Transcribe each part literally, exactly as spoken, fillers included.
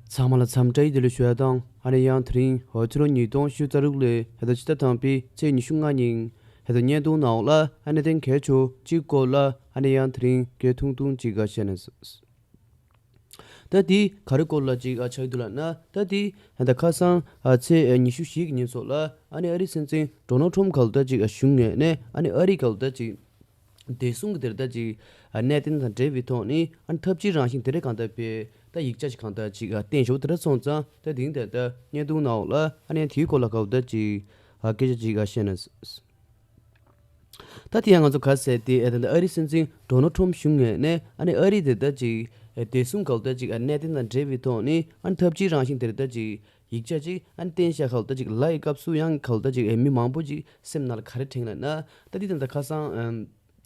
ཚང་མ་ལ་འཚམས་འདྲི་བདེ་ལེགས་ཞུ་ཡ་དང་། ཨ་ནི་ཡང་དེ་རིང་འོ་ཕྱི་ལོ་ཉིས་སྟོང་ཉི་ཤུ་རྩ་དྲུག་ལོའི་ཕྱི་ཟླ་དང་པོའི་ཚེས་ཉི་ཤུ་ལྔ་ཉིན་ཕྱི་ཟླ་བརྙན་ཐུང་ནང་ལ་ཨ་ནི་གནད་དོན་གལ་ཆེ་གཅིག་སྐོར་ལ་ཨ་ནི་ཡང་དེ་རིང་སྐད་ཐུང་ཐུང་ཅིག་ག་བཤད་ན། ད་དེ་ག་རེ་སྐོར་ལ་ཅིག་ཨ་ཆགས་ཀྱི་འདུག་ལབ་ན། ད་དེ་ད་ཁ་སང་ཨ་ཚེས་ཉི་ཤུ་བཞི་གི་ཉིན་སོགས་ལ་ཨ་ནི་ཨ་རིའི་སྲིད་འཛིན་ཌོ་ནལ་ཊམ་ག་ལ་ད་ཅིག་ཨ་གཞུང་ངོས་ནས་ཨ་ནི་ཨ་རི་ག་ལ་ད་ཅིག་བདེ་སྲུང་གི་དེར་ད་ཅིག་ཨ་གནད་དོན་དང་འབྲེལ་བའི་ཐོག་ནས་ཨ་ནི་འཐབ་ཇུས་རང་བཞིན་དེ་རིགས་གང་ལྟར་སྤེལ་ད་ཡིག་ཆ་ཞིག་གང་ལྟར་ཅིག་ཨ་བསྟན་བཞག་དེ་འདྲ་སོང་ཙང་། ད་དེང་དེར་ད་བརྙན་ཐུང་ནང་ལ་ཨ་ནི་དེའི་སྐོར་ལ་ག་ལ་ད་ཅིག་ཨ་སྐད་ཆ་ཅིག་ཨ་བཤད་ན། ད་དེ་ཡང་ང་ཚོ་ག་ཟེར་ཏེ་ཨ་ད་ཨ་རིའི་སྲིད་འཛིན་ཌོ་ནལ་ཊམ་གཞུང་ངོས་ནས་ཨ་ནི་ཨ་རི་དེ་ད་ཅིག་ཨ་བདེ་སྲུང་ག་ལ་ད་ཅིག་ཨ་གནད་དོན་དང་འབྲེལ་བའི་ཐོག་ནས་ཨ་ནི་འཐབ་ཇུས་རང་བཞིན་དེར་ད་ཅིག་ཡིག་ཆ་ཅིག་ཨ་ནི་བསྟན་བཞག་ག་ལ་ད་ཅིག་ལབ་ཡི་སྐབས་སུ་ཡང་ག་ལ་ད་ཅིག་ཨེ་མི་མང་པོ་ཅིག་སེམས་ནང་ལ་ག་རེ་དྲན་ལབ་ན། ད་འདི་དང་ད་ཁ་སང་ཨམ་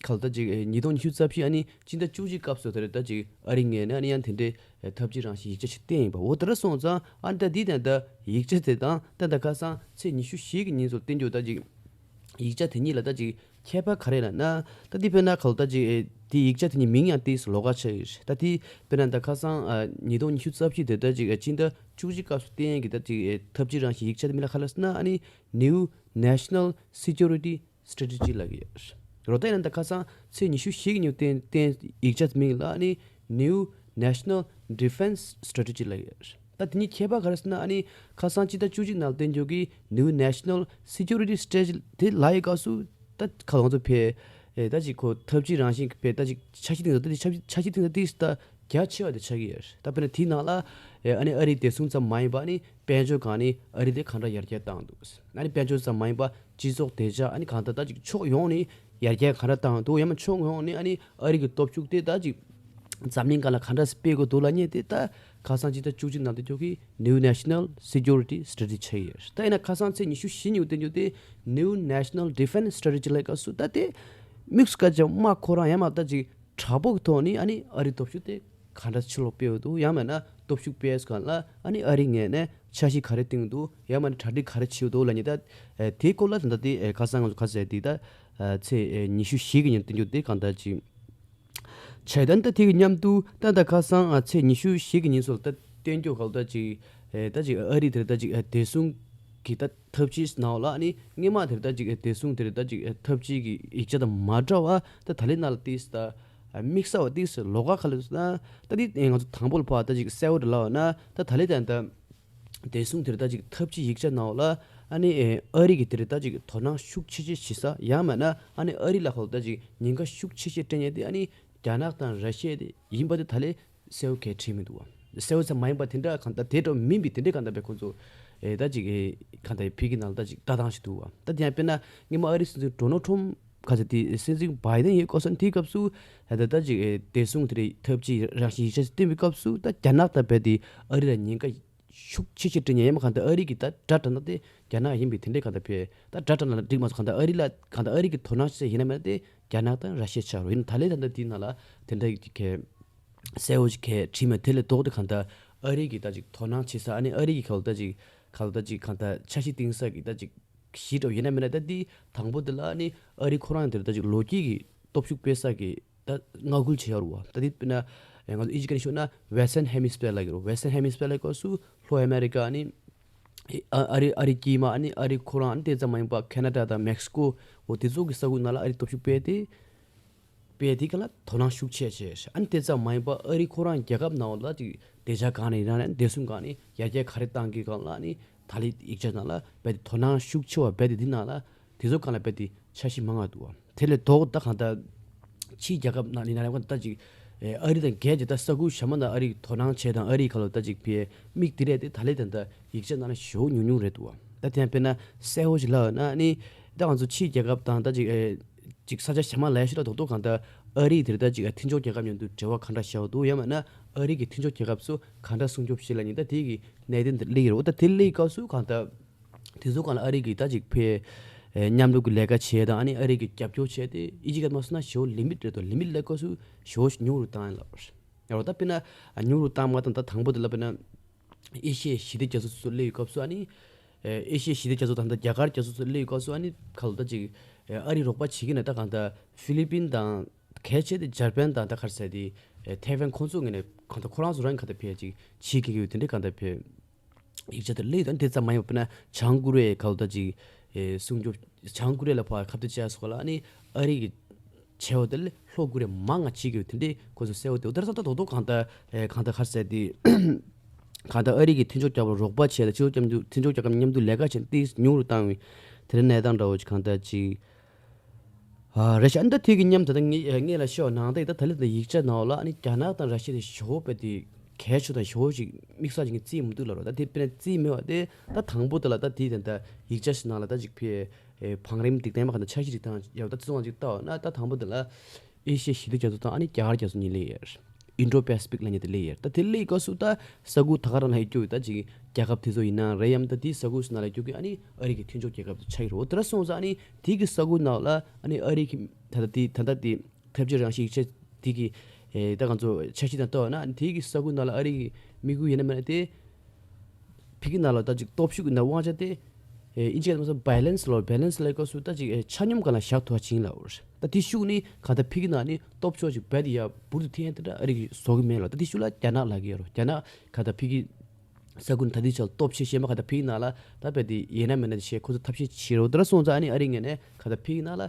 ག་ལ་ད་ཅིག་ཨེ་ཉིས་སྟོང་ཉི་ཤུ་རྩ་བཞི་ཨ་ནི་སྤྱི་ཟླ་བཅུ་གཅིག་སྐབས་སུ་དེར་ད་ཅིག་ཨ་རི་ངོས་ནས་ཨ་ནི་ཡང་དེ་འདྲའི་ཨེ་འཐབ་ཇུས་རང་བཞིན་ཡིག་ཆ་ཞིག་བསྟན་ཡིན་པ། འོ་དེ་འདྲ་སོང་ཙང་ཨ་ནི་ད་འདི་དང་ད་ཡིག་ཆ་དེ་དང་ད་ད་ཁ་སང་ཚེས་ཉི་ཤུ་བཞི་གི་ཉིན་སོགས་བསྟན་རྒྱུ་ད་ཅིག་ཡིག་ཆ་དེ་གཉིས་ལ་ད་ཅིག་ཁྱད་པར་ག་རེ་ལབ་ན། ད་འདི་དཔེར་ན་ག་ལ་ད་ཅིག་ཨེ་དེ་ཡིག་ཆ་དེ་གཉིས་མིང་ཡང་ཏིས་ལོགས་ཀ་ཆགས་ཡོད་རེད། ད་དེ་དཔེར་ན་ད་ཁ་སང་ཨ་ཉིས་སྟོང་ཉི་ཤུ་རྩ་བཞི་དེ་ད་ཅིག་ཨེ་སྤྱི་ཟླ་བཅུ་གཅིག་སྐབས་སུ་བསྟན་ཡས་ཀྱི་ད་ཅིག་ཨེ་འཐབ་ཇུས་རང་བཞིན་ཡིག་ཆ་དེ་མིང་ལ་ག་རེ་ལབ་ཟེར་ན། ཨ་ནི་New National Security Strategy ལབ་ཀྱི་ཡོད་རེད། རོ་ད་ཡིན་ན་ད་ཁ་སང་ཚེས་ཉི་ཤུ་བཞི་གི་ཉིན་བསྟན་བསྟན་ཡིག་ཆ་དེ་མིང་ལ་ཨ་ནི་New National Defense Strategy ལབ་ཀྱི་ཡོད་རེད། ད་དེ་གཉིས་ཁྱད་པར་ག་རེ་ཟེར་ན། ཨ་ནི་ཁ་སང་སྤྱི་ཟླ་བཅུ་གཅིག་ནང་བསྟན་རྒྱུ་གི་New National Security Strategy དེ་ལབ་ཡི་སྐབས་སུ་ད་ཁ་ལོང་ཚོ་ཕེ་ཨེ་ད་ཅིག་ཁོ་འཐབ་ཇུས་རང་བཞིན་གྱི་ཕེ་ད་ཅིག་འཆར་གཞི་སྟེང་དུ་ད་ཅིག་འཆར་གཞི་འཆར་གཞི་སྟེང་དུ་ཏིས་ད་རྒྱ་ཆེ་བ་དེ་ཆགས་ཀྱི་ཡོད་རེད། ད་དཔེར་ན་དེའི་ནང་ལ་ཨེ་ཨ་ནི་ཨ་རིའི་བདེ་སྲུང་ཙམ་མ་ཡིན་པ་ཨ་ནི་དཔལ་འབྱོར་སྒང་ནས་ཨ་རི་དེ་གང་འདྲ་ཡར་རྒྱས་བཏང་འདུག་ཨ་ནི་དཔལ་འབྱོར་ཙམ་མ་ཡིན་པ་སྤྱི་ཚོགས་བདེ་འཇགས་ཨ་ནི་གང་ལྟར་ད་ཅིག་ཕྱོགས་ཡོངས་ནས་ཡར་རྒྱས་ག་འདྲ་བཏང་འདུག་ཡང་མིན་ཕྱོགས་ཡོངས་ནས་ཨ་ནི་ཨ་རི་གི་སྟོབས་ཤུགས་དེ་ད་ཅིག་འཛམ་གླིང་སྒང་ལ་ག་འདྲ་སྤེལ་དགོས་འདུག་ལབ་མཁན་དེ་ད་ཁ་སང་སྤྱི་ཟླ་བཅུ་གཅིག་ནང་བསྟན་རྒྱུ་གི་New National Security Strategy ཆགས་ཡོད། ད་ཡིན་ན་ཁ་སང་ཚེས་ཉི་ཤུ་བཞི་ཉིན་བསྟན་རྒྱུ་དེ་New National Defense Strategy ལབ་སྐབས་སུ་ད་དེ་དམིགས་སུ་བཀར་ཅིག་མ་ཁོ་རང་ཡང་མ་ད་ཅིག་དྲག་པོ་གི་ཐོག་ནས་ཨ་ནི་ཨ་རིའི་སྟོབས་ཤུགས་དེ་ག་འདྲ་ཕྱི་ལོགས་སྤེལ་འདུག་ཡང་མིན་ན་སྟོབས་ཤུགས་སྤེལ་སྒང་ལ་ཨ་ནི་ཨ་རི་ངོས་ནས་འཆར་གཞི་ག་རེ་བཏིང་འདུག་ཡང་མིན་ན་གྲ་སྒྲིག་ག་རེ་བྱས་འདུག་ལབ་མཁན་ད་ཨེ་དེའི་སྐོར་ལ་ད་ལྟ་དེ་ཨེ་ཁ་སང་ང་ཚོ་ཁ་གསལ་དེ་ད་ཨེ་ཚེས་ཨེ་ཉི་ཤུ་བཞི་གི་ཉིན་བསྟན་རྒྱུ་དེ་གང་ལྟར་ཅིག་བྱས། ད་ད་དེ་གི་མཉམ་དུ་ད་ད་ཁ་སང་ཨ་ཚེས་ཉི་ཤུ་བཞི་གི་ཉིན་སོགས་ད་བསྟན་རྒྱུ་ག་ལ་ད་ཅིག་ཨེ་ད་ཅིག་ཨ་རི་དེར་ད་ཅིག་ཨེ་བདེ་སྲུང་གི་ད་འཐབ་ཇུས་ནང་ལ་ཨ་ནི་སྔོན་མ་དེར་ད་ཅིག་ཨེ་བདེ་སྲུང་དེར་ད་ཅིག་ཨེ་འཐབ་ཇུས་ཀྱི་ཡིག་ཆ་དང་མ་འདྲ་བ་ད་ད་ལན་ནང་ལ་ཏིས་ད་ཨ་དམིགས་བསལ་བ་ཏིས་ལོགས་ཀ་ག་ལ་ཟེར་ན། ད་དེ་ཨེ་ང་ཚོ་དང་པོ་ལ་ཕར་ད་ཅིག་གསལ་བོ་རེ་ལབ་ན་ད་ད་ལན་ད་ད་བདེ་སྲུང་དེར་ད་ཅིག་འཐབ་ཇུས་ཡིག་ཆ་ནང་ལ་ཨ་ནི་ཨེ་ཨ་རི་གི་དེར་ད་ཅིག་དོ་སྣང་ཤུགས་ཆེ་ཆེ་བྱེད་ས། ཡང་མིན་ན་ཨ་ནི་ཨ་རི་ལ་ཁོ་ད་ཅིག་ཉེན་ཁ་ཤུགས་ཆེ་ཆེ་སྤྲད་མཁན་དེ་ཨ་ནི་རྒྱ་ནག་དང་ར་ཤི་ཡ་དེ་ཡིན་པ་དེ་ད་ལན་གསལ་བོ་གས་བྲིས་མི་འདུག་བ། གསལ་བོ་ཙམ་མ་ཡིན་པ་དེ་འདྲ་གང་ལྟར་དེ་འདྲ་མིན་པའི་དེ་འདྲ་གང་ལྟར་བས་ཁོ་ཚོ་ཨེ་ད་ཅིག་ཨེ་གང་ལྟར་ཕ་གི་ནང་ལ་ད་ཅིག་ལྟ་སྟངས་ཤིག་འདུག་བ། ད་དེ་ཡང་དཔེར་ན་སྔོན་མ་ཨ་རིའི་སྲིད་འཛིན་ཌོ་ནལ་ཊམ་ག་ཚོད་དེ་སྲིད་འཛིན་བྷའི་ཌེན་ཡོད་སྐབས་སུ་དེའི་སྐབས་སུ་ད་ད་ཅིག་ཨེ་བདེ་སྲུང་དེ་རིགས་འཐབ་ཇུས་རང་བཞིན་ཡིག་ཆ་ཞིག་བཏོན་པའི་སྐབས་སུ་ད་རྒྱ་ནག་དང་རྦད་དེ་ཨ་རི་ལ་ཉེན་ཁ་ཤུགས་ཆེ་ཆེ་སྤྲད་མཁན་ཡིན་མ་གང་ལྟར་ཨ་རི་གི་ད་དགྲ་དྲགས་ན་དེ་རྒྱ་ནག་ཡིན་པའི་དེ་འདྲའི་གང་ལྟར་བས་ད་དགྲ་དྲགས་ན་འགྲིག་མ་སོང་། གང་ལྟར་ཨ་རི་ལ་གང་ལྟར་ཨ་རི་གི་དོ་སྣང་ཆེ་ཡིན་ན་མེད་ན་དེ་རྒྱ་ནག་དང་ར་ཤི་ཡ་ཆགས་རོ། ཡིན་ད་ལན་ད་ལྟ་དེའི་ནང་ལ་དེ་འདྲ་གི་གས་གསལ་བོ་ཞིག་གས་བྲིས་མེད། དེ་ལས་ལྡོག་སྟེ་གང་ལྟར་ཨ་རི་གི་ད་ཅིག་དོ་སྣང་བྱེད་ས་ཨ་ནི་ཨ་རི་གི་གང་ལྟར་ཅིག་གང་ལྟར་ཅིག་གང་ལྟར་འཆར་གཞི་བཏིང་ས་གི་ད་ཅིག་གཞི་འདྲ་བོ་ཡིན་ན་མིན་ན་ད་འདི་དང་པོ་འདི་ལ་ནི་ཨ་རི་ཁོ་རང་འདིར་ད་ཅིག་ལོ་རྒྱུས་ཀྱི་སྟོབས་ཤུགས་སྤེལ་ས་གི་ད་མངའ་ཁུལ་ཆེ་ཡོད་རེད་བ། ད་འདི་དཔེར་ན་ང་ཚོ་ཨི་ཇི་ཀ་ནས་ཤོད་ན་Western Hemisphere ལབ་ཀྱི་རེད། Western Hemisphere ལབ་སྐབས་སུ་ལྷོ་ཨ་མེ་རི་ཀ་ནི་ཨ་ཨ་རི་ཨ་རི་དཀྱིལ་མ་ནི་ཨ་རི་ཁོ་རང་ནི་དེ་ཙམ་མ་ཡིན་པ་ཁེ་ན་ཌ་དང་མེག་སི་ཀོ་འོ་དེ་ཚོ་གི་ས་ཁུལ་ནང་ལ་ཨ་རི་སྟོབས་ཤུགས་སྤེལ་ཏེ། སྤེལ་དེ་ག་ལ་དོ་སྣང་ཤུགས་ཆེ་བྱས། ཨ་ནི་དེ་ཙམ་མ་ཡིན་པ་ཨ་རི་ཁོ་རང་རྒྱལ་ཁབ་ནང་ལ་ཅིག་བདེ་འཇགས་སྒང་ནས་ཡིན་ན་ནི་བདེ་སྲུང་སྒང་ནས་ཡར་རྒྱས་ག་རེ་བཏང་གི་སྒང་ལ་ནི་ད་ལི་ཡིག་ཆ་ནང་ལ་རྦད་དེ་དོ་སྣང་ཤུགས་ཆེ་བ་རྦད་དེ་འདི་ནང་ལ་དེ་ཚོ་སྒང་ལ་རྦད་དེ་འཆར་གཞི་མང་ང་འདུག་བ། དེ་ལས་ལྡོག་ད་གང་ལྟར་ཕྱིའི་རྒྱལ་ཁབ་ནང་ནི་ན་རེ་ད་ཅིག་ཨ་རི་དང་རྒྱལ་ཇི་ད་ས་ཁུལ་གཞན་མ་ནང་ཨ་རི་དོ་སྣང་བྱས་དང་ཨ་རི་ག་ལ་ད་ཅིག་ཕའི་མིག་དེ་རེད་དེ་ད་ལི་དང་ད་ཡིག་ཆ་ནང་ལ་ཞེ་པོ་ཉུང་ཉུང་རེད་འདུག་བ། ད་དེ་ཡང་དཔེར་ན་གསལ་བོ་ཞིག་ལབ་ན་ནི་ད་ང་ཚོ་ཕྱིའི་རྒྱལ་ཁབ་དང་ད་ཅིག་ཨེ། ཅིག་ས་ཆ་གཞན་མ་ལ་ཞིག་ལ་རྡོག་རྡོག་གང་ལྟར་ཨ་རིའི་དེར་ད་ཅིག་མཐུན་ཕྱོགས་རྒྱལ་ཁབ་མཉམ་དུ་འབྲེལ་བ་གང་འདྲ་བྱས་པ་འདུག་ཡང་མིན་ན་ཨ་རི་གི་མཐུན་ཕྱོགས་རྒྱལ་ཁབ་ཚོ་གང་འདྲ་སྲུང་སྐྱོབ་བྱེད་ལ་ཉིན་ད་དེ་གི་གནད་དོན་དེ་སླེབས་ཡོད་རེད། འོ་ད་དེ་སླེབས་སྐབས་སུ་གང་ལྟར་དེ་ཚོ་གང་ལ་ཨ་རི་གི་ད་ཅིག་ཕའི་ཨེ་མཉམ་རུབ་ཀྱི་ལས་ཀ་བྱས་དང་ཨ་ནི་ཨ་རི་གི་རྒྱབ་སྐྱོར་བྱས་ཏེ་ཨི་ཇི་ག་མ་སོང་ན་ཞེ་པོ་ལི་མིཊ་རེད་དོ། ལི་མིཊ་ལབ་སྐབས་སུ་ཞེ་པོ་ཉུང་རུ་བཏང་ཡིན་ལབ་རེད། ཡ་རོ་ད་དཔེར་ན་ཉུང་རུ་བཏང་མ་བཏང་ད་དང་པོ་དེ་ལ་དཔེར་ན། ཨེ་ཤི་ཡའི་ཞི་བདེ་རྒྱ་མཚོ་སོགས་སླེབས་ཡོད་སྐབས་སུ་ཨ་ནི། ཨེ་ཤི་ཡའི་ཞི་བདེ་རྒྱ་མཚོ་དང་ད་རྒྱ་གར་རྒྱ་མཚོ་སོགས་སླེབས་ཡོད་སྐབས་སུ་ཨ་ནི་ག་ལ་ད་ཅིག་ཨ་རི་རོགས་པ་བྱེད་ཀྱི་ན་ད་གང་ད་ཧྥི་ལི་པིན་དང་གལ་ཆེ་དེ་འཇར་པན་དང་ད་ག་རེ་ཟེར་དེ་ཐའེ་ཝན་ཁོང་ཚོ་ངོས་ནས་ གང་ལྟར་ཁོ་རང་ཚོ་རང་གི་གང་ལྟར་ཕེ་ཅིག་བྱེད་ཀྱི་ཡོད་དེ་འདྲའི་གང་ལྟར་ཕེ་ཡིག་ཆ་དེ་སླེབས་དང་དེ་ཙམ་མ་ཡིན་པ་ན་བྱང་ཀོ་རི་ཡའི་གང་ལྟར་ཅིག་ཨེ་སྲུང་སྐྱོབ་བྱང་ཀོ་རི་ཡ་ལ་ཕར་ཁ་གཏད་བཅག་སོགས་ལ་ཨ་ནི་ཨ་རི་གི་བྱས་པ་དེ་ལས་ལྷོ་ཀོ་རི་ཡ་མང་ང་བྱེད་ཀྱི་ཡོད་དེ་འདྲའི་ཁོ་ཚོ་གསལ་བོ་དེ་འོ་དེར་ཙམ་ད་རྡོག་རྡོག་གང་ལྟར་ཨེ་གང་ལྟར་ཁར་གསལ་དེ། གང་ལྟར་ཨ་རི་གི་མཐུན་ཕྱོགས་རྒྱལ་ཁབ་རོགས་པ་བྱས་ལ་སྤྱི་ཚོགས་མཉམ་དུ་མཐུན་ཕྱོགས་རྒྱལ་ཁབ་མཉམ་དུ་ལས་ཀ་བྱས་ཏིས་ཉུང་རུ་བཏང་བའི་དེ་རིང་གནས་སྟངས་འདྲ་བོ་ཅིག་གང་ལྟར་ཅིག་ཨ་རེད་ཤག་ཨ་ནི་ད་དེ་གི་མཉམ་དུ་ད་ངས་ངས་ལ་ཤོད་ནང་ད་ད་ད་ལི་ད་ཡིག་ཆ་ནང་ལ་ཨ་ནི་རྒྱ་ནག་དང་ར་ཤི་ཡ་དེ་ཞོ་བོ་པ་དེ་གལ་ཆེ་དང་ཞོ་བོ་ཞིག་དམིགས་བསལ་ཅིག་ངས་རྩིས་མི་འདུག་ལ་རོ། ད་དེ་དཔེར་ན་རྩིས་མེད་བ་དེ་ད་དང་པོ་དེ་ལ་ད་དེ་ད་ད་ཡིག་ཆ་ཞིག་ནང་ལ་ད་ཅིག་ཕེ་བང་རིམ་སྒྲིག་སྟངས་མ་ག་ད་འཆར་གཞི་སྒྲིག་སྟངས་ཡག་ད་བརྩི་བ་ཅིག་ལྟ་བ་ན་ད་དང་པོ་དེ་ལ། ཨེ་ཤི་ཡ་ཞི་བདེ་རྒྱ་མཚོ་དང་ཨ་ནི་རྒྱ་གར་རྒྱ་མཚོ་གཉིས་སླེབས་ཡོད། ཨིན་ཌོ་པེ་སི་ཕིག་ལབ་མཁན་དེ་སླེབས་ཡོད། ད་དེ་སླེབས་སྐབས་སུ་ད་ས་ཁུལ་ད་ག་རང་ལ་ཡོད་རྒྱུ་ད་ཅིག་རྒྱལ་ཁབ་དེ་ཚོ་ཡིན་ན་རེད་ཡམ་ད་དེའི་ས་ཁུལ་སུ་ན་ལ་རྒྱུ་གི་ཨ་ནི་ཨ་རི་གི་མཐུན་ཕྱོགས་རྒྱལ་ཁབ་དེ་ཆགས་ཡོད་རེད། འོ་དེ་འདྲ་སོང་ཙང་ཨ་ནི་དེ་གི་ས་ཁུལ་ནང་ལ་ཨ་ནི་ཨ་རི་གི་ད་ལྟ་དེ་ད་ལྟ་དེ་འཐབ་ཇུས་རང་བཞིན་ཡིག་ཆ་དེ་གི་ཨེ་ད་ང་ཚོ་འཆར་གཞི་དང་ལྟོས་ན་ཨ་ནི་དེ་གི་ས་ཁུལ་ནང་ལ་ཨ་རི་གི་དམིགས་ཡུལ་ཡིན་ན་མིན་ན་དེ། ཕ་གི་ནང་ལ་ད་ཅིག་སྟོབས་ཤུགས་ཀྱི་ནང་དབང་ཆ་དེ། ཨེ་ཨིན་ཇི་སྐད་དུ་མ་སོང་བྷེ་ལེན་སི་ལོ་བྷེ་ལེན་སི་ལ་སྐབས་སུ་ད་ཅིག་ཨེ་ཆ་སྙོམས་སྒང་ལ་བཞག་ཐུབ་པ་ཕྱིན་ལ་འོར། ད་དེ་ཤུགས་ནི་ག་ད་ཕ་གི་ནང་ནི་སྟོབས་ཤུགས་ཅིག་རྦད་དེ་ཡ་འབུར་དུ་ཐེན་དེ་འདྲ་ཨ་རི་གི་བཟོ་གི་མེད་ལ། ད་དེ་ཤུགས་ལ་རྒྱ་ནག་ལ་གི་ཡོད་རོ། རྒྱ་ནག་ག་ད་ཕ་གི་ས་ཁུལ་ད་དེ་ཆ་སྟོབས་ཆེ་ཤེས་མ་ག་ད་ཕ་གི་ནང་ལ་ད་རྦད་དེ་ཡིན་ན་མིན་ན་དེ་ཤེས་ཁོ་ཚོ་ཐབས་ཤེས་བྱེད་རོ། དེ་འདྲ་སོང་ཙང་ཨ་ནི་ཨ་རི་ངོས་ནས་ག་ད་ཕ་གི་ནང་ལ་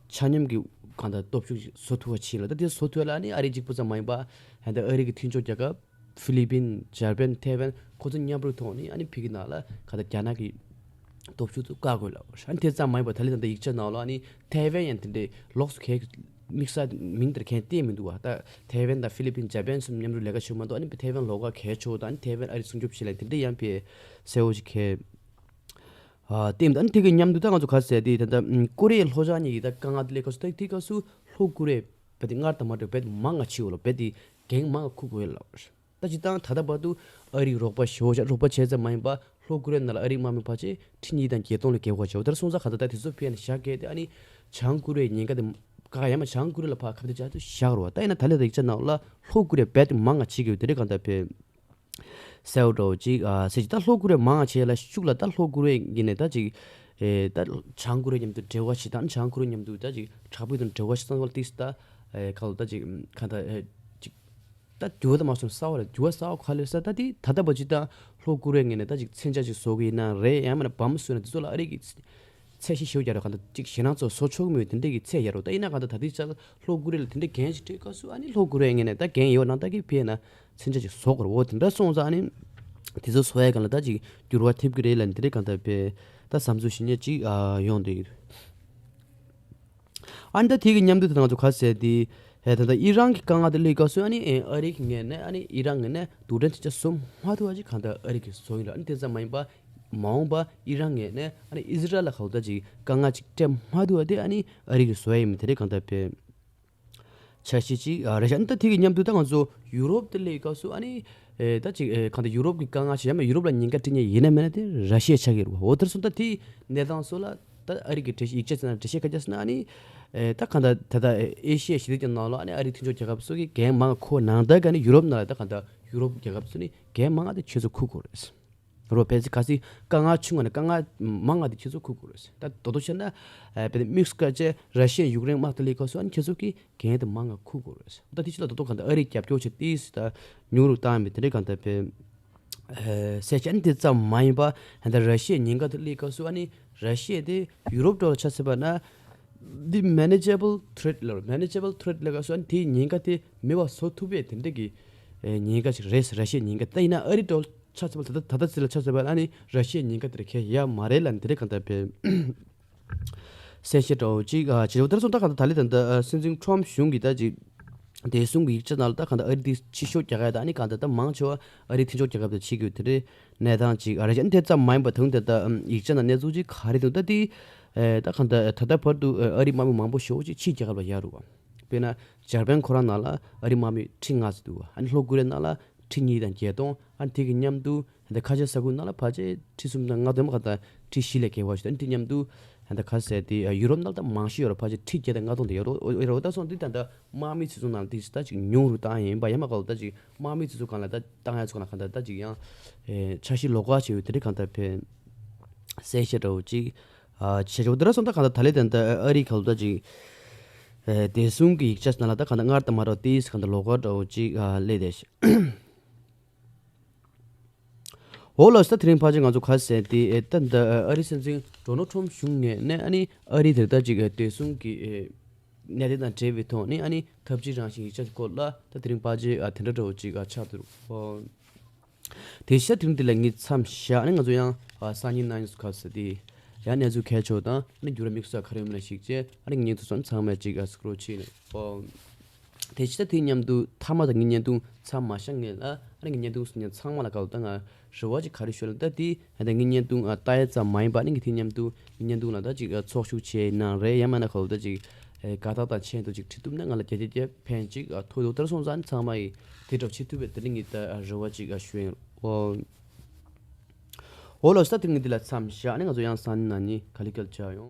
ཆ་སྙོམས་ཀྱི་ག་ད་སྟོབས་ཤུགས་ཅིག་བཟོ་ཐུབ་པ་ཕྱིན་ལ། ད་དེ་བཟོ་ཐུབ་ལ་ཨ་ནི་ཨ་རི་གཅིག་པུ་ཙམ་མ་ཡིན་པ་ཧན་ད་ཨ་རི་གི་མཐུན་ཕྱོགས་རྒྱལ་ཁབ། ཧྥི་ལི་པིན། འཇར་པན། ཐའེ་ཝན་ཁོ་ཚོ་མཉམ་རུབ་ཐོག་ནས་ཨ་ནི་ཕ་གི་ནང་ལ་ག་ད་རྒྱ་ནག་གི་སྟོབས་ཤུགས་ཚོ་བཀག་དགོས་ལབ། ཨ་ནི་དེ་ཙམ་མ་ཡིན་པར་ད་ལི་ད་ལྟ་ཡིག་ཆ་ནང་ལ་ཨ་ནི་ཐའེ་ཝན་ཡང་དེ་འདྲའི་ལོགས་སུ་གས་དམིགས་བསལ་མིང་དེར་གས་བལྟས་མི་འདུག་བ། ད་ཐའེ་ཝན་དང་ཧྥི་ལི་པིན། འཇར་པན་གསུམ་མཉམ་རུབ་ལས་ཀ་བྱེད་མ་གཏོགས་ཨ་ནི་ཐའེ་ཝན་ལོགས་ཀ་གས་ཆོག་དང་ཨ་ནི་ཐའེ་ཝན་ཨ་རི་སྲུང་སྐྱོབ་བྱེད་ལ་དེ་འདྲའི་ཡང་ཕེ་གསལ་བོ་ཞིག་གས་ཨ་བལྟས་མི་འདུག་ཨ་ནི་དེ་གི་མཉམ་དུ་ད་ང་ཚོ་ག་ཟེར་དེ་ད་ད་ཀོ་རི་ཡའི་ལྷོ་བྱང་གཉིས་ཀྱི་ད་དཀའ་ངལ་དེ་ལས་ཁ་སུ་ད་དེ་སྐབས་སུ་ལྷོ་ཀོ་རི་ཡ་རྦད་དེ་སྔར་དང་མ་འདྲ་བ་རྦད་དེ་མང་ང་ཕྱིན་ཡོད་ལ་རྦད་དེ་འགན་མང་ང་འཁུར་དགོས་ལབ། ད་སྤྱིར་བཏང་ད་ལྟ་བར་དུ་ཨ་རིའི་རོགས་པ་ཞེ་པོ་ཅིག་རོགས་པ་བྱས་ཙམ་མ་ཡིན་པར་ལྷོ་ཀོ་རི་ཡ་ནང་ལ་ཨ་རིའི་དམག་མི་ཕལ་ཆེར་ཁྲི་གཉིས་དང་བརྒྱད་སྟོང་ལས་བརྒལ་བ་ཞེ་པོ། དེར་སོང་ཙང་ག་ད་ད་དེ་ཚོ་ཕེ་ནས་བཞག་གལ་ཏེ་ཨ་ནི་བྱང་ཀོ་རི་ཡའི་ཉེན་ཁ་དེ་ག་ག་ཡ་མ་བྱང་ཀོ་རི་ཡ་ལ་ཕར་ཁ་གཏད་བཅག་ཏུ་བཞག་རོགས། ད་ཡིན་ན་ད་ལས་ད་ཡིག་ཆ་ནང་ལ་ལྷོ་ཀོ་རི་ཡ་རྦད་དེ་མང་ང་བྱེད་ཀྱི་ཡོད་དེ་རེད། གང་ལྟར་ཕེ་གསལ་བོ་འདྲ་བོ་ཅིག་ཨ་ཟེར་ཅིག་ད་ལྷོ་ཀོ་རི་ཡ་མང་ང་བྱེད་ལ་ཤུགས་ལ་ད་ལྷོ་ཀོ་རི་ཡ་ཡིན་ནས་ད་ཅིག་ཨེ་ད་བྱང་ཀོ་རི་ཡ་མཉམ་དུ་འབྲེལ་བ་ཞིག་དང་བྱང་ཀོ་རི་ཡ་མཉམ་དུ་ད་ཅིག་དྲག་པོའི་དང་འབྲེལ་བ་ཞིག་བཏང་བ་ལ་ཏིས་ད་ཨེ་ག་ལ་ད་ཅིག་གང་ལྟར་ཨེ་ཅིག་ད་འགྱུར་བ་དང་མ་སོང་གསར་བ་ལ་འགྱུར་བ་གསར་བ་ག་ལེར་ས་ད་དེ་ད་ལྟ་བ་ཅིག་དང་ལྷོ་ཀོ་རི་ཡ་ངོས་ནས་ད་ཅིག་མཚོན་ཆ་ཅིག་བཟོ་གི་ཡིན་ན་རེད། ཡང་མིན་ན་བམ་བཟོས་ན་དེ་ཚོ་ལ་ཨ་རི་གི་ཚད་གཞི་ཞེ་པོ་རྒྱག་རོགས། གང་ལྟར་ཅིག་ཞེད་སྣང་ཚོ་བཟོ་ཆོག་གི་མེད་དེ་འདྲས་ཀྱི་ཚད་རྒྱག་རོགས། ད་ཡིན་ན་གང་ལྟར་ད་ལྟའི་ཆར་ལྷོ་ཀོ་རི་ཡ་ལ་དེ་འདྲས་འགན་ཞིག་སྤྲད་སྐབས་སུ་ཨ་ནི་ལྷོ་ཀོ་རི་ཡ་ངོས་ནས་ད་འགན་ཡོད་ན་ད་གི་ཕེ་ན་མཚོན་ཆ་ཅིག་བཟོ་དགོས་རེད། འོ་དེ་འདྲ་སོང་ཙང་ཨ་ནི་དེ་ཚོ་བཟོ་ཡ་གང་ལ་ད་ཅིག་འགྱུར་བ་ཐེབས་ཀྱི་རེད་ལབ་ནས་དེ་འདྲས་གང་ལྟར་ཕེ་ད་བསམ་ཚུལ་ཞིག་ཉེ་ཅིག་ཨ་ཡོང་བསྡད་ཡོད། ཨ་ནི་ད་དེ་གི་མཉམ་དུ་ད་ང་ཚོ་ག་ཟེར་དེ། ཨེ་ད་ལྟ་ཨི་རན་གྱི་དཀའ་ངལ་དེ་སླེབས་སྐབས་སུ་ཨ་ནི་ཨེ་ཨ་རི་གི་ངོས་ནས་ཨ་ནི་ཨི་རན་ངོས་ནས་རྡུལ་ཕྲན་ཆེ་ཆ་བཟོ་མ་ཐུབ་པ་ཅིག་གང་ལྟར་ཨ་རི་གིས་བཟོ་ཡིན་ལ། ཨ་ནི་དེ་ཙམ་མ་ཡིན་པ་མ་འོངས་པ་ཨི་རན་ངོས་ནས་ཨ་ནི་ཨི་ཟི་རལ་ལ་གང་ལྟར་ཅིག་དཀའ་ངལ་ཅིག་སྤྲད་མ་ཐུབ་པ་དེ་ཨ་ནི་ཨ་རི་གིས་བཟོ་ཡ་ཡིན་མིན་དེ་རེད། གང་ལྟར་དཔེ་འཆར་གཞི་ཅིག་ཨ་རེད་ཤག་ཨ་ནི་ད་དེ་གི་མཉམ་དུ་ད་ང་ཚོ་ཡུ་རོབ་དེ་སླེབས་སྐབས་སུ་ཨ་ནི་ཨེ་ད་ཅིག་ཨེ་གང་ལྟར་ཡུ་རོབ་ཀྱི་དཀའ་ངལ་ཞིག་ཡང་མིན་ཡུ་རོབ་ལ་ཉེན་ཁ་འཕྲད་མཁན་ཡིན་ན་མིན་ན་དེ་ར་ཤི་ཡ་ཆགས་ཀྱི་རེད་བ། འོ་དེར་སོང་ད་དེའི་གནས་སྟངས་སོགས་ལ་ད་ཨ་རི་གི་འགྲེལ་བཤད་ཡིག་ཆ་ཚོ་ནང་འགྲེལ་བཤད་ག་རྒྱག་སོང་ན་ཨ་ནི་ཨེ་ད་གང་ལྟར་ད་ལྟ་ཨེ་ཤི་ཡ་ཞི་བདེ་ཅན་ནང་ལ་ཨ་ནི་ཨ་རིའི་མཐུན་ཕྱོགས་རྒྱལ་ཁབ་སོགས་ཀྱིས་འགན་མང་ཁུར་ནང་ལྟར་ག་ནི་ཡུ་རོབ་ནང་ལ་ད་གང་ལྟར་ཡུ་རོབ་རྒྱལ་ཁབ་ཚོ་ནི་འགན་མང་ང་དེ་ཁྱེད་ཚོ་འཁུར་དགོས་རེད། རོ་ཕལ་ཆེར་གལ་སྲིད་དཀའ་ངལ་བྱུང་བ་ན་དཀའ་ངལ་མང་ང་དེ་ཁྱེད་ཚོ་འཁུར་དགོས་རེད། ད་རྡོག་རྡོག་བཤད་ན་ཨ་དཔེར་ན་དམིགས་སུ་བཀར་བྱས་ར་ཤི་ཡ་ཡུཀ་རེན་དམག་དེ་སླེབས་སྐབས་སུ་ཨ་ནི་ཁྱེད་ཚོ་གིས་འགན་དེ་མང་ང་འཁུར་དགོས་རེད། ད་དེ་ཕྱི་ལ་རྡོག་རྡོག་གང་ལྟར་ཨ་རིས་རྒྱབ་སྐྱོར་བྱས་ཏིས་ད་ཉུང་རུ་བཏང་མི་དེ་འདྲའི་གང་ལྟར་དཔེ་གསལ་བཤད་ཨ་ནི་དེ་ཙམ་མ་ཡིན་པ་ཨ་ད་ར་ཤི་ཡའི་ཉེན་ཁ་དེ་སླེབས་སྐབས་སུ་ཨ་ནི་ར་ཤི་ཡ་དེ་ཡུ་རོབ་འགྲོ་ལ་ཆ་བཞག་པ་ན་འདི་manageable threat ལབ་manageable threat ལབ་སྐབས་སུ་ཨ་ནི་དེའི་ཉེན་ཁ་དེ་མེད་པ་བཟོ་ཐུབ་པའི་དེ་འདྲའི་གི་ཨེ་ཉེན་ཁ་ཞིག་རེད། ར་ཤི་ཡའི་ཉེན་ཁ་དེ་ཡིན་ན་ཨ་རི་འགྲོ་ལ་ཆ་བཞག་པ་ད་ལྟ་ད་ལྟ་ཚིག་ལ་ཆ་བཞག་པ་ཨ་ནི་ར་ཤི་ཡའི་ཉེན་ཁ་དེ་ར་གལ་ཡ་མ་རེད་ལབ་ནས་དེ་འདྲའི་གང་ལྟར་དཔེ་གསལ་བཤད་འདྲ་བོ་ཅིག་ཨ་བྱེད་ཆོག་དེར་སོང་ད་གང་ལྟར་ད་ལྟའི་ད་ལྟ་སྲིད་འཛིན་ཁྲོམ་གཞུང་གི་ད་ཅིག་བདེ་སྲུང་གི་ཡིག་ཆ་ནང་ལ་ད་གང་ལྟར་ཨ་རི་དེ་ཕྱི་ཤོག་རྒྱག་ཡ་ད་ཨ་ནི་གང་ལྟར་ད་མང་ཆེ་བ་ཨ་རིའི་མཐུན་ཕྱོགས་རྒྱལ་ཁབ་དང་བྱེད་དགོས་དེ་འདྲའི་གནས་སྟངས་ཅིག་ཨ་རེད། ཨ་ནི་དེ་ཙམ་མ་ཡིན་པ་ད་དུང་ད་ལྟ་ཡིག་ཆ་ནང་གནས་ཚུལ་ཅིག་ག་རེ་འདུག་ད་དེ་ད་གང་ལྟར་ད་ལྟ་བར་དུ་ཨ་རིའི་དམག་མི་མང་པོ་ཞེ་པོ་ཅིག་ཕྱིའི་རྒྱལ་ཁབ་ལ་ཡར་རུ་བ། དཔེར་ན་འཇར་པན་ཁོ་རང་ནང་ལ་ཨ་རིའི་དམག་མི་ཁྲི་ལྔ་ཙམ་འདུག་བ། ཨ་ནི་ལྷོ་ཀོ་རི་ཡ་ནང་ལ་ཁྲི་གཉིས་དང་བརྒྱད་སྟོང་། ཨ་ནི་དེ་གི་མཉམ་དུ་ད་ཁ་ཆེ་ས་ཁུལ་ནང་ལ་ཕལ་ཆེར་ཁྲི་གསུམ་དང་ལྔ་སྟོང་མ་ག་ད་ཁྲི་བཞི་ལས་བརྒལ་བ་ཞིག་ཨ་ནི་དེ་མཉམ་དུ་ད་ཁ་ཟེར་དེ་ཡུ་རོབ་ནང་ལ་ད་མང་ཤོས་ཡོད་ར་ཕལ་ཆེར་ཁྲི་བརྒྱད་དང་ལྔ་སྟོང་དེ་ཡོད་རོ། ཡོད་ར་ད་སོང་དེ་ད་ད་དམག་མི་ཚོ་ཚོ་ནང་དེ་ད་ཅིག་ཉུང་རུ་བཏང་ཡིན་པ་ཡ་མ་ག་ད་ཅིག་དམག་མི་ཚོ་ཚོ་གང་ལ་ད་བཏང་ཡ་ཚོ་ནང་ག་ད་ད་ཅིག་ཡང་འཆར་གཞི་ལོགས་ཀ་བྱས་ཡོད་དེ་རེད། གང་ལྟར་དཔེ་གསལ་བཤད་འདྲ་བོ་ཅིག་ཨ་བྱེད་ཆོག་དེ་ར་སོང་ད་གང་ལྟར་ད་ལས་ད་ད་ཨ་རི་ག་ལ་ད་ཅིག་ཨེ་བདེ་སྲུང་གི་ཡིག་ཆ་ནང་ལ་ད་གང་ལྟར་སྔར་དང་མ་འདྲ་བ་ཏིས་གང་ལྟར་ལོགས་ཀ་འདྲ་བོ་ཅིག་ཨ་སླེབས་བསྡད་ཤག་འོ་ལགས་སོ། ད་དེ་རིང་ཕལ་ཆེར་ང་ཚོ་ག་རེ་ཟེར་དེ་ཨེ་ད་ད་ཨ་རིའི་སྲིད་འཛིན་ཌོ་ནལ་ཊམ་ཕི་གཞུང་ངོས་ནས་ཨ་ནི་ཨ་རིའི་དེ་ལྟར་ཅིག་ཨེ་བདེ་སྲུང་གི་ཨེ་གནད་དོན་དང་འབྲེལ་བའི་ཐོག་ནས་ཨ་ནི་ཐབས་ཇུས་རང་བཞིན་ཡིག་ཆ་དེ་སྐོར་ལ་ད་དེ་རིང་ཕལ་ཆེར་ཨ་དེ་འདྲ་འདྲ་བོ་ཅིག་ཨ་ཆགས་འདུག་འོ། དེ་ཤ་དྲིན་དེ་ལ་ངས་མཚམས་བཞག་ནས་ང་ཚོ་ཡང་ཨ་སང་ཉིན་གནངས་ཉིན་སུ་ཁ་ཟེར་དེ་ཡང་གནས་ཚུལ་གལ་ཆེ་བ་དང་ཨ་ནི་འགྱུར་བ་དམིགས་བསལ་ག་རེ་ཡོད་མེད་ལ་གཞིགས་བྱས་ཨ་ནི་ངེད་ཚོ་ཚང་མས་ཅིག་ཨ་སྐུ་རོགས་བྱས་ནས་ཨོ། དེ་ཕྱི་ད་དེ་མཉམ་དུ་མཐའ་མ་དང་ངའི་བརྙན་ཐུང་མཚམས་མ་བཞག་ངེས་ལ་ཨ་ནི་ངའི་བརྙན་ཐུང་སུ་ཉན་ཚང་མ་ལ་དགའ་བ་དང་ང་རེ་བ་ཅིག་ག་རེ་ཞུ་ལ་ད་དེ་ཨ་ད་ངའི་བརྙན་ཐུང་ཨ་ལྟ་ཡ་ཙམ་མ་ཡིན་པ་ཨ་ནི་ངའི་དེ་མཉམ་དུ་ངའི་བརྙན་ཐུང་ལ་ད་ཅིག་ཨ་ཚོགས་ཞུགས་བྱས་ནང་རེད་ཡང་མིན་ན་ག་ལ་ད་ཅིག་ཨ་དགའ་རྟགས་དང་ཆེད་དུ་ཅིག་ཁྲིད་ཐུབ་ན་ང་ལ་བརྒྱ་ཆ་བརྒྱ་ཕན་ཅིག་ཨ་ཐོགས་འདུག་ད་སོང་ཙང་ཚང་མ་ཡིས་དེ་འདྲ་བྱེད་ཐུབ་པའི་དེ་ནི་ངའི་ད་རེ་བ་ཅིག་ཞུ་ཡིན། འོ། འོ་ལགས་སོ། ད་དེ་ངའི་འདི་ལ་མཚམས་བཞག་ནས་ང་ཚོ་ཡང་སང་ཉིན་གནངས་ཉིན་ག་ལེ་ག་ལེ་མཇལ་ཡོང་།